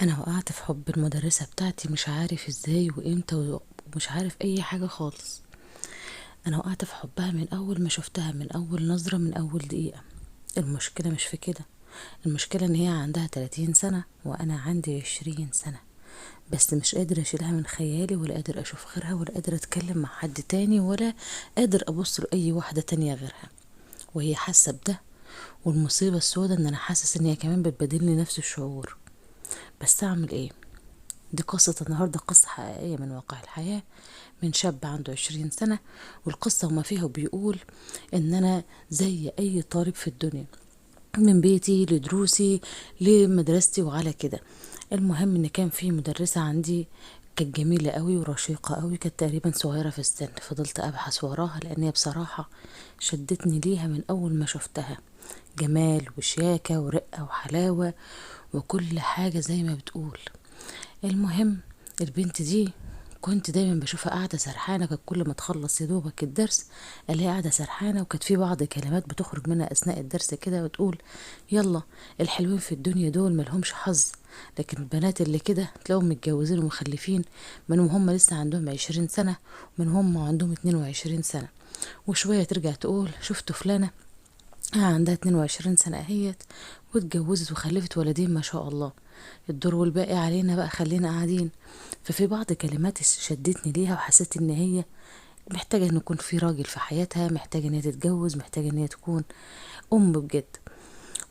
انا وقعت في حب المدرسة بتاعتي، مش عارف ازاي وامتى ومش عارف اي حاجة خالص. انا وقعت في حبها من اول ما شفتها، من اول نظرة، من اول دقيقة. المشكلة مش في كده، المشكلة ان هي عندها 30 سنة وانا عندي 20 سنة، بس مش قادر اشيلها من خيالي، ولا قادر اشوف غيرها، ولا قادر اتكلم مع حد تاني، ولا قادر ابص لاي واحدة تانية غيرها، وهي حاسة بده. والمصيبة السوداء ان انا حاسس ان هي كمان بتبادلني نفس الشعور، بس اعمل ايه؟ دي قصة النهاردة، قصة حقيقية من واقع الحياة، من شاب عنده 20 سنة، والقصة وما فيها بيقول ان انا زي اي طالب في الدنيا، من بيتي لدروسي لمدرستي وعلى كده. المهم ان كان في مدرسة عندي كانت جميلة قوي ورشيقة قوي، كانت تقريبا صغيرة في السن. فضلت ابحث وراها لان هي بصراحة شدتني ليها من اول ما شفتها، جمال وشياكة ورقة وحلاوة وكل حاجة زي ما بتقول. المهم البنت دي كنت دايما بشوفها قاعدة سرحانة، كانت كل ما تخلص يا دوبك الدرس الاقيها قاعدة سرحانة، وكانت في بعض كلمات بتخرج منها أثناء الدرس كده وتقول يلا الحلوين في الدنيا دول ملهمش حظ، لكن البنات اللي كده تلاقيهم متجوزين ومخلفين من هم لسه عندهم 20 سنة، من هم عندهم 22 سنة. وشوية ترجع تقول شفتوا فلانة عندها 22 سنة اهيت واتجوزت وخلفت ولدين ما شاء الله، الدور والباقي علينا بقى، خلينا قاعدين. ففي بعض كلمات شدتني ليها وحسيت ان هي محتاجة ان يكون في راجل في حياتها، محتاجة ان هي تتجوز، محتاجة ان هي تكون ام بجد.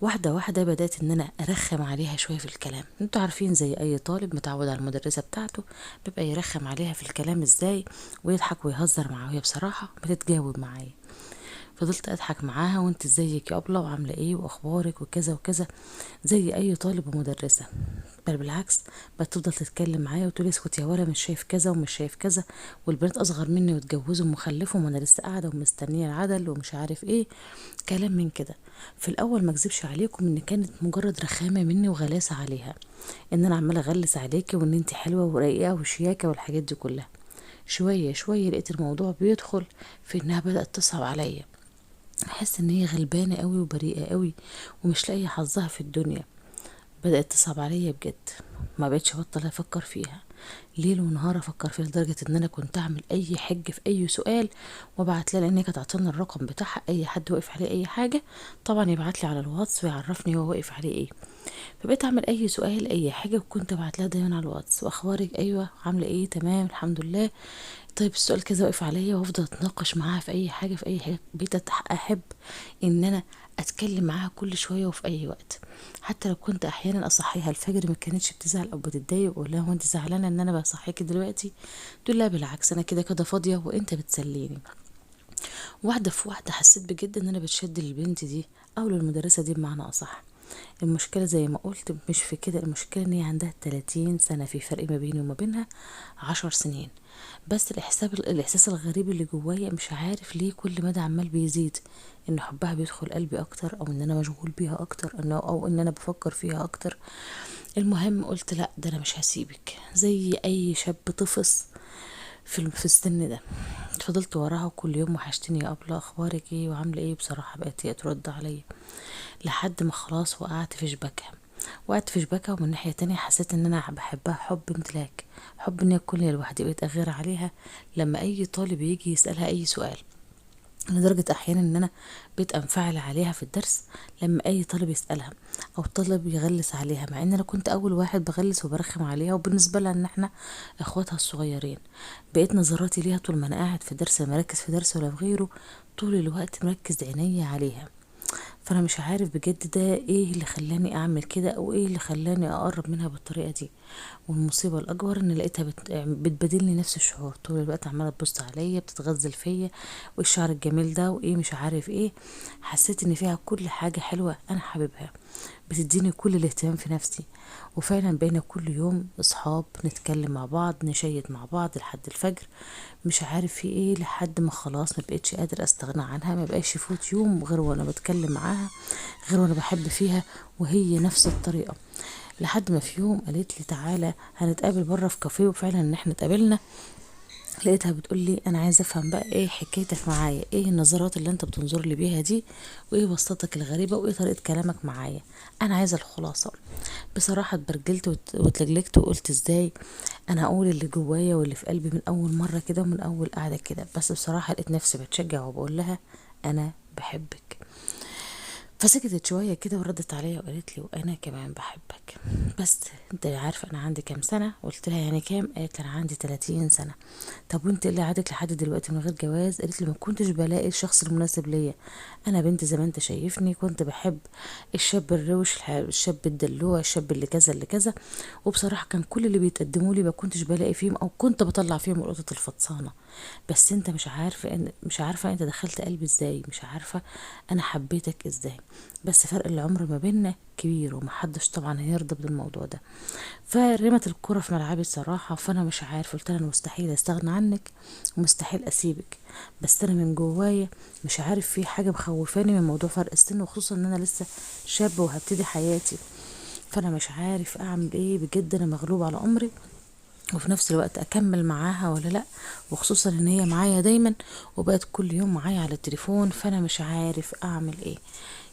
واحدة واحدة بدأت ان انا ارخم عليها شوية في الكلام. انتوا عارفين زي اي طالب متعود على المدرسة بتاعته بيبقى يرخم عليها في الكلام ازاي، ويضحك ويهزر معاها، وهي بصراحة بتتجاوب معايا. فضلت اضحك معاها، وانت ازيك يا ابله وعامله ايه واخبارك وكذا وكذا، زي اي طالب ومدرسه. بل بالعكس بتفضل تتكلم معايا وتقولي اسكت يا ولا، مش شايف كذا ومش شايف كذا، والبنات اصغر مني واتجوزوا ومخلفوا وانا لسه قاعده ومستنيه العدل ومش عارف ايه، كلام من كده. في الاول ما اكذبش عليكم ان كانت مجرد رخامه مني وغلاسه عليها، ان انا عماله اغلس عليكي وان انت حلوه ورقيقه وشياكه والحاجات دي كلها. شويه شويه لقيت الموضوع بيدخل في انها بدات تصعب عليا، احس ان هي غلبانه قوي وبريئه قوي ومش لاقيه حظها في الدنيا. بدات تصعب عليا بجد، ما بقتش ابطل افكر فيها ليل ونهار، افكر فيها لدرجه ان انا كنت اعمل اي حج في اي سؤال وابعت لها، لان هي كانت عطتنا الرقم بتاعها، اي حد واقف عليه اي حاجه طبعا يبعت لي على الواتس ويعرفني هو واقف عليه ايه. فبقيت اعمل اي سؤال اي حاجه وكنت ابعت لها دايما على الواتس، واخبارك، ايوه عامله ايه، تمام الحمد لله، طيب السؤال كذا واقف عليا، وافضل اتناقش معاها في اي حاجه في اي حاجه. بقيت احب ان انا اتكلم معاها كل شويه وفي اي وقت، حتى لو كنت احيانا اصحيها الفجر ما كانتش بتزعل او بتتضايق، اقول لها هو انت زعلانه ان انا بصحيكي دلوقتي؟ تقول لا بالعكس انا كده كده فاضيه وانت بتسليني. واحده في واحده حسيت بجد ان انا بتشد للبنت دي او للمدرسه دي بمعنى اصح. المشكله زي ما قلت مش في كده، المشكله ان هي عندها 30 سنه، في فرق ما بيني وما بينها 10 سنين بس. الاحساس الغريب اللي جوايا مش عارف ليه كل مدى عمال بيزيد، ان حبها بيدخل قلبي اكتر، او ان انا مشغول بيها اكتر، او ان انا بفكر فيها اكتر. المهم قلت لا ده انا مش هسيبك، زي اي شاب طفس في السن ده. فضلت وراها كل يوم، وحشتني يا ابله، اخبارك ايه وعامله ايه. بصراحه بقت هي ترد عليا لحد ما خلاص وقعت في شبكها، وقعت في شبكها. ومن ناحيه تانية حسيت ان انا بحبها حب امتلاك، حب ان هي تكون ليا لوحدي. بقيت اغير عليها لما اي طالب يجي يسالها اي سؤال، لدرجة احيانا ان انا بقيت انفعل عليها في الدرس لما اي طالب يسألها او طالب يغلس عليها، مع ان انا كنت اول واحد بغلس وبرخم عليها، وبالنسبة لها ان احنا اخواتها الصغيرين. بقيت نظراتي ليها طول ما انا قاعد في درس، مركز في درس ولا في غيره، طول الوقت مركز عينيا عليها. فانا مش عارف بجد ده ايه اللي خلاني اعمل كده، او ايه اللي خلاني اقرب منها بالطريقه دي. والمصيبه الاكبر ان لقيتها بتبادلني نفس الشعور طول الوقت، عماله تبص عليا، بتتغزل فيا، والشعر الجميل ده وايه مش عارف ايه. حسيت ان فيها كل حاجه حلوه انا حاببها، بتديني كل الاهتمام في نفسي. وفعلا بقينا كل يوم اصحاب، نتكلم مع بعض، نشيد مع بعض لحد الفجر، مش عارف في ايه، لحد ما خلاص ما بقتش قادر استغنى عنها، ما بقاش يفوت يوم غير وانا بتكلم معاها، غير وانا بحب فيها، وهي نفس الطريقه. لحد ما في يوم قالت لي تعالى هنتقابل بره في كافيه، وفعلا ان احنا اتقابلنا. لقيتها بتقول لي انا عايزه افهم بقى ايه حكايتك معايا، ايه النظرات اللي انت بتنظر لي بيها دي، وايه بصتك الغريبة، وايه طريقه كلامك معايا، انا عايزه الخلاصة. بصراحة اتبرجلت واتلجلجت وقلت ازاي انا اقول اللي جوايا واللي في قلبي من اول مرة كده ومن اول قعدة كده. بس بصراحة لقيت نفسي بتشجع وبقول لها انا بحبك. فسكتت شوية كده وردت عليا وقالت لي وانا كمان بحبك، بس انت عارفه انا عندي كام سنة؟ قلت لها يعني كام؟ قالت لي انا عندي 30 سنة. طب وانت اللي قعدك لحد دلوقتي من غير جواز؟ قالت لي ما كنتش بلاقي الشخص المناسب ليا، انا بنت زي ما انت شايفني، كنت بحب الشاب الروش، الشاب الدلوع، الشاب اللي كذا اللي كذا، وبصراحة كان كل اللي بيتقدموا لي ما كنتش بلاقي فيهم، او كنت بطلع فيهم القطط الفطسانه. بس انت مش عارفه انت دخلت قلبي ازاي، مش عارفه انا حبيتك ازاي، بس فرق العمر ما بيننا كبير ومحدش طبعا هيرضى بالموضوع ده. فرمت الكرة في ملعبي الصراحة، فأنا مش عارفة، قلت لها أنا مستحيل أستغنى عنك ومستحيل أسيبك، بس أنا من جوايا مش عارف في حاجة مخوفاني من موضوع فرق السن، وخصوصا إن أنا لسه شاب وهبتدي حياتي، فأنا مش عارف أعمل إيه بجد، أنا مغلوب على أمري، وفي نفس الوقت أكمل معاها ولا لأ، وخصوصا إن هي معايا دايما وبقت كل يوم معايا على التليفون، فأنا مش عارف أعمل إيه.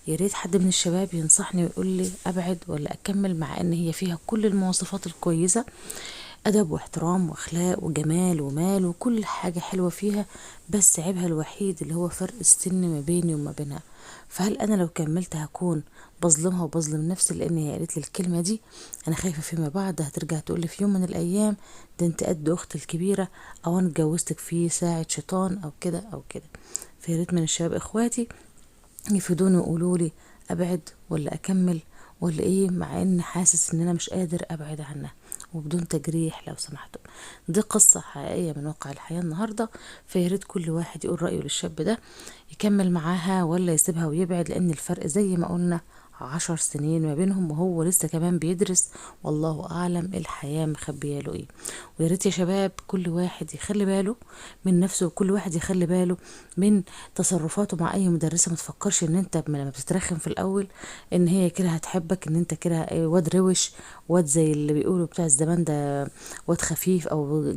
يا ريت حد من الشباب ينصحني ويقول لي أبعد ولا أكمل، مع إن هي فيها كل المواصفات الكويسة، أدب واحترام وأخلاق وجمال ومال وكل حاجة حلوة فيها، بس عيبها الوحيد اللي هو فرق السن ما بيني وما بينها. فهل أنا لو كملت هكون بظلمها وبظلم نفسي؟ لأن هي قالت لي الكلمة دي، أنا خايفة فيما بعد هترجع تقول لي في يوم من الأيام ده أنت قد أختي الكبيرة، أو أنا اتجوزتك في ساعة شيطان أو كده أو كده. فياريت من الشباب إخواتي يفيدوني ويقولوا لي أبعد ولا أكمل ولا إيه، مع إن حاسس إن أنا مش قادر أبعد عنها، وبدون تجريح لو سمحتم. دي قصة حقيقية من واقع الحياة النهاردة، فياريت كل واحد يقول رأيه للشاب ده، يكمل معاها ولا يسيبها ويبعد، لأن الفرق زي ما قلنا 10 سنين ما بينهم، وهو لسه كمان بيدرس، والله أعلم الحياة مخبياله إيه. وياريت يا شباب كل واحد يخلي باله من نفسه، وكل واحد يخلي باله من تصرفاته مع أي مدرسة. ما تفكرش إن أنت لما بتترخم في الأول إن هي كده هتحبك، إن أنت كده واد روش، واد زي اللي بيقولوا بتاع الزمان ده، واد خفيف أو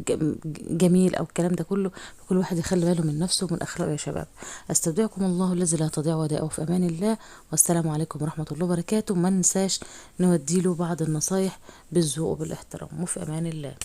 جميل أو الكلام ده كله. كل واحد يخلي باله من نفسه ومن أخلاقه يا شباب. أستودعكم الله الذي لا تضيع ودائعه، في أمان الله، والسلام عليكم ورحمة الله وبركاته. ما ننساش نوديله بعض النصايح بالذوق وبالاحترام، وفي أمان الله.